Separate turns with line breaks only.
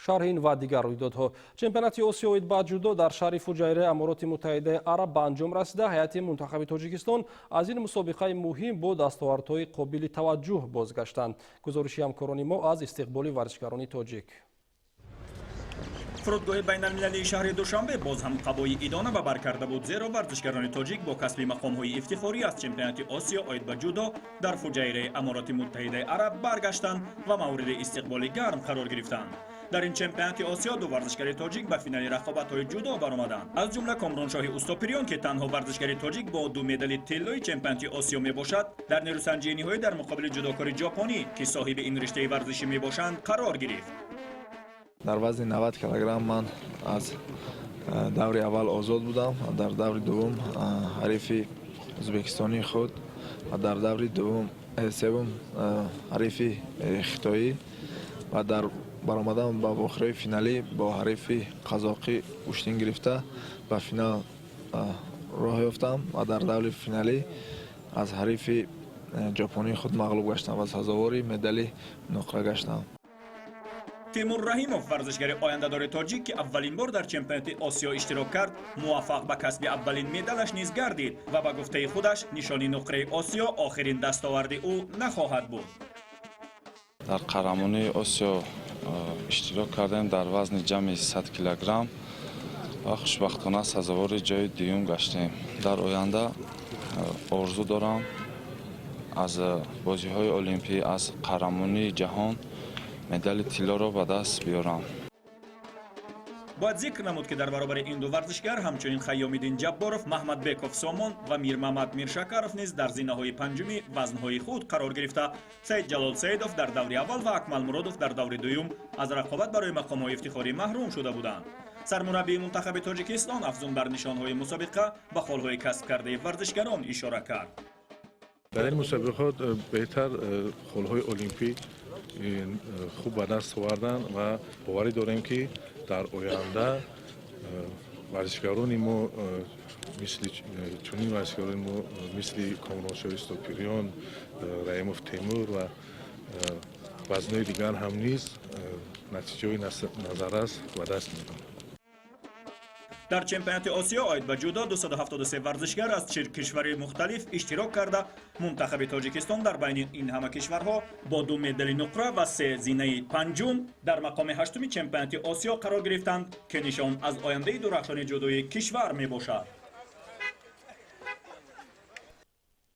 Шарҳи ин ва дигар рӯйдодҳо. Чемпионати Осиё оид ба ҷудо дар шаҳри Фуҷайраи Амороти Муттаҳидаи Араб ба анҷом расида. Ҳайати мунтахаби Тоҷикистон аз ин мусобиқаи муҳим бо дастовардҳои қобили таваҷҷӯҳ бозгаштанд. Гузориши ҳамкорони мо аз истиқболи варзишгарони тоҷик.
Фурудгоҳи байналмилалии шаҳри Душанбе боз ҳам қабои идона ба бар карда буд, зеро варзишгарони тоҷик бо касби мақомҳои ифтихорӣ аз Чемпионати Осиё оид ба ҷудо дар Фуҷайраи Амороти Муттаҳидаи Араб баргаштанд ва мавриди истиқболи гарм қарор гирифтанд. Дар ин Чемпионати Осиё ду варзишгари тоҷик ба финали рақобатҳои ҷудо баромаданд, аз ҷумла Комроншоҳи Устопириён, ки танҳо варзишгари тоҷик бо ду медали тиллои Чемпионати Осиё мебошад, дар нерӯсанҷии ниҳоӣ дар муқобили ҷудокори ҷопонӣ, ки соҳиби ин риштаи варзишӣ мебошанд, қарор гирифт.
Дар вазни 90 килограмм ман аз даври аввал озод будам ва дар даври дуввум ҳарифи ӯзбекистонии худ ва дар даври дуввум севум ҳарифи хитоӣ ва дар баромадан ба вохӯриҳои финалӣ бо ҳарифи қазоқӣ гӯштин гирифта, ба финал роҳ ёфтам ва дар даври финалӣ аз ҳарифи ҷопонии худ мағлуб гаштам ва сазовори медали нуқра гаштам.
Тимур Раҳимов, варзишгари ояндадори тоҷик, ки аввалин бор дар Чемпионати Осиё иштирок кард, муваффақ ба касби аввалин медалаш низ гардид ва ба гуфтаи худаш, нишони нуқраи Осиё охирин дастоварди ӯ нахоҳад буд.
Дар Қаҳрамонии Осиё иштирок кардем дар вазни ҷамъи 100 килограмм ва хушбахтона сазовори ҷои дуюм гаштем. Дар оянда орзу дорам аз бозиҳои олимпӣ, аз қаҳрамонии ҷаҳон медали тиллоро ба даст биёрам.
Бояд зикр намуд, ки дар баробари ин ду варзишгар ҳамчунин Хайёмиддин Ҷабборов, Маҳмадбеков Сомон ва Мирмамад Миршакаров низ дар зинаҳои панҷуми вазнҳои худ қарор гирифта, Саидҷалол Саидов дар даври аввал ва Акмал Муродов дар даври дуюм аз рақобат барои мақомҳои ифтихорӣ маҳрум шуда буданд. Сармураббии мунтахаби Тоҷикистон афзун бар нишонҳои мусобиқа ба холҳои касб кардаи варзишгарон ишора кард.
Дар ин мусобиқот беҳтар холҳои олимпӣ хуб ба даст оварданд ва боварӣ дорем, ки дар оянда варзишгарони мо мисли чунин варзишгарони мо, мисли Комроншоҳи Устопириён, Раимов Темур ва вазнҳои дигар ҳам низ натиҷаҳои назаррас ба даст меоранд.
Дар Чемпионати Осиё оид ба ҷудо 273 варзишгар аз 40 кишвари мухталиф иштирок карда, мунтахаби Тоҷикистон дар байни ин ҳама кишварҳо бо ду медали нуқра ва се зинаи панҷум дар мақоми ҳаштуми Чемпионати Осиё қарор гирифтанд, ки нишон аз ояндаи дурахшони ҷудои кишвар мебошад.